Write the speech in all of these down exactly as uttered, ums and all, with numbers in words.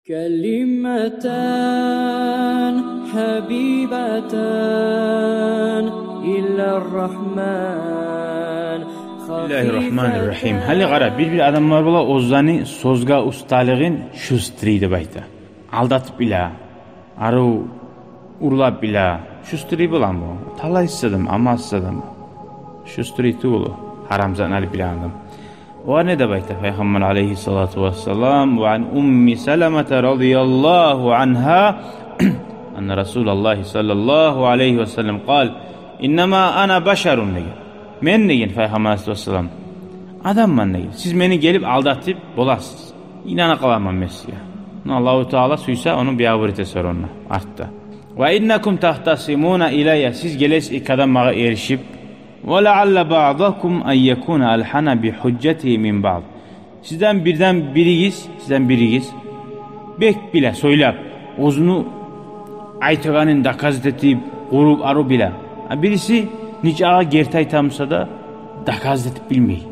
كلمتان حبيبتان إلى الرحمن. بسم الله الرحمن الرحيم. Гьали къара, бир-бир адамлар бола оьзлени сёзге усталыгъын шустрый деп айта. Алдатып биле, арив урлап биле. Шустрый боламы? Талайсыз адам, амалсыз адам. Шустрый тюгюл о, гьарам затны алып билеген адам. Ва не деп айта Пайхаммар алайгьиссалату вассалам: وعن أم سلمة رضي الله عنها أن رسول الله صلى الله عليه وسلم قال: إنما أنا بشر, деген. Мен, деген Пайхаммар алайгьиссалату вассалам, адамман, деген. Сиз мени гелип алдатып боласыз. Инана къаламан мен сизге. Аллагьу Таала сюйсе, ону биябур этесиз онда, артда. وإنكم تختصمون إلي, сиз гелесиз эки адам магъа эришип. ولعل بعضكم أن يكون ألحن بحجته من بعض. Сизден бирден биригиз, сизден биригиз бек биле сёйлеп, оьзюню айтагъанын доказать этип, къуруп, арив биле. А бириси нечакъы герти айтамуса да, доказать этип билмей.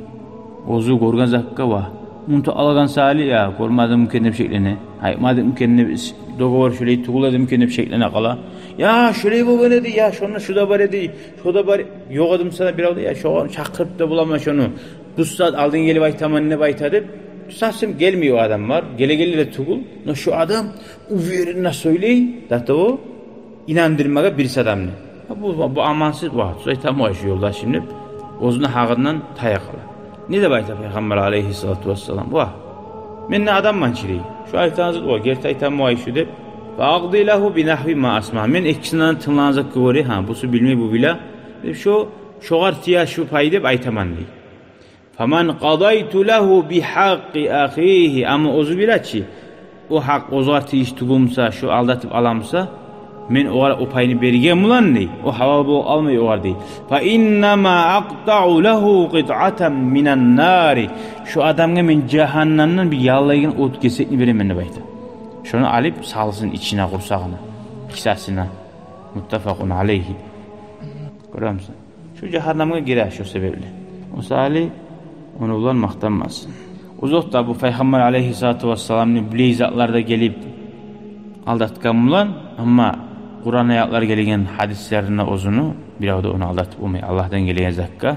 Оьзю гёрген затгъа ва унутуп алагъан саялы, я гёрмедим экен деп шеклене, айтмадым экен деп, договор шолай тюгюл эди экен деп шеклене къала. Я шолай болгъан эди, я шонда шу да бар эди, шу да бар, ёкъ эдимуса да биревде, я шогъар чакъырып да боламан шону, бу сагьат алдын гелип айтаман деп айта деп. Совсем гелмей о адамлар, геле-геле де тюгюл. Но шу адам уверенно сёйлей, до того инандырмагъа бирси адамны. Бу, бу амалсыз, ва тюз айтаман шу ёлдашым деп, оьзюню гьакъындан тая къала. Не деп айта Пайхаммар алайгьиссалату вассалам? Ва мен де адамман чы, дей. Шу айтагъан зат ва герти айтаман шу деп. فأقض له بنحو ما أسمع. Мен экисинден тынглагъан затгъа гёре, гьа, бусу билмей, бу биле деп, шо, шогъар тие шу пай деп айтаман, дей. فمن قضيت له بحق أخيه, амма оьзю биле чи, о гьакъ оьзюне тийиш тюгюлмюсе, шу алдатып аламуса, мен огъар о пайны берген булан, дей, о гьалал болуп къалмай огъар, дей. فإنما أقطع له قطعة من النار. Шу адамгъа мен жагьаннемден бир яллайгъан от гесекни беремен деп айта. Шону алып салсын ичине, къурсагъына, кисасына. متفق عليه. Гёремисен? Шу жагьаннемге гире шу себепли. О саялы ону булан макътанмасын. Узокъда, бу Пайхаммар алайгьиссалату вассаламны булай затлар да гелип алдатгъан булан, амма Къуран аятлар гелген, гьадислеринде оьзюню, бирев де ону алдатып болмай. Аллагьдан гелген затгъа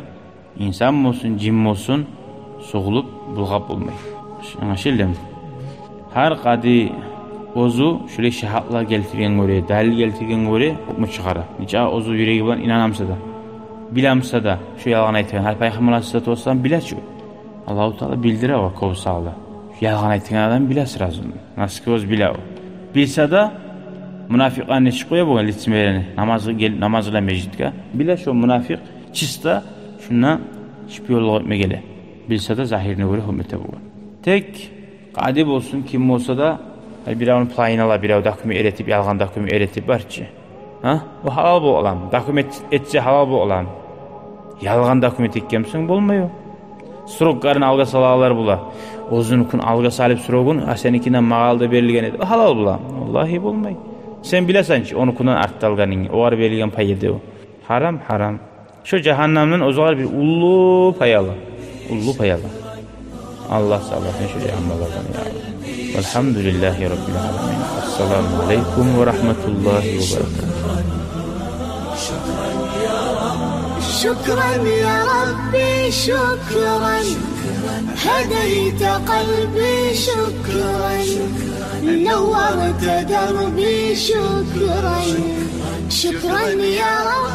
инсан болсун, жин болсун, согъулуп, булгъап болмай. Англашылдымы? Гьар къади оьзю шулай шагьатлар гелтирген гёре, далил гелтирген гёре гьукму чыгъара. Нече оьзю юреги булан инанамуса да, билемуса да, шу ялгъан айтагъан. Гьали Пайхаммар алайгьиссалату вассалам биле чи. Аллагьу Таала билдире огъар кёбюсагъа да. Шу ялгъан айтагъан адам биле сразу. Насквозь биле о. Билсе де, мунафикъланы чыгъып къоя болгъан лицемерияны. Намазгъа гел-, намаз къыла межитге. Биле шо мунафикъ чисто шунда шпионлукъ этме геле. Билсе де, загьирни гёре гьукму эте болгъан. Тек къади болсун, ким болса да, гьали биревню планын ала, бирев документ эретип, ялгъан документ эретип бар чы. Гьа? О гьалал боламы? Документ этсе гьалал боламы? Ялгъан документ этгенмисен, болмай о. Срокларын алгъа салалар бола. Оьзюнюкюн алгъа салып срогун, а сеникинден магъа алда берилген эди. О гьалал боламы? Валлагьи болмай. Сен билесен чи, онукундан артда алгъанынгны, огъар берилген пай эди о. Гьарам, гьарам. Шо жагьаннемден оьзюне бир уллу пай ала. Уллу пай ала. Аллагь сакъласын шо жагьаннемлерден, я Аллагь. والحمد لله رب العالمين. السلام عليكم ورحمة الله وبركاته. شكرا يا ربي، شكرا. هديت قلبي، شكرا. نورت دربي، شكرا. شكرا يا رب.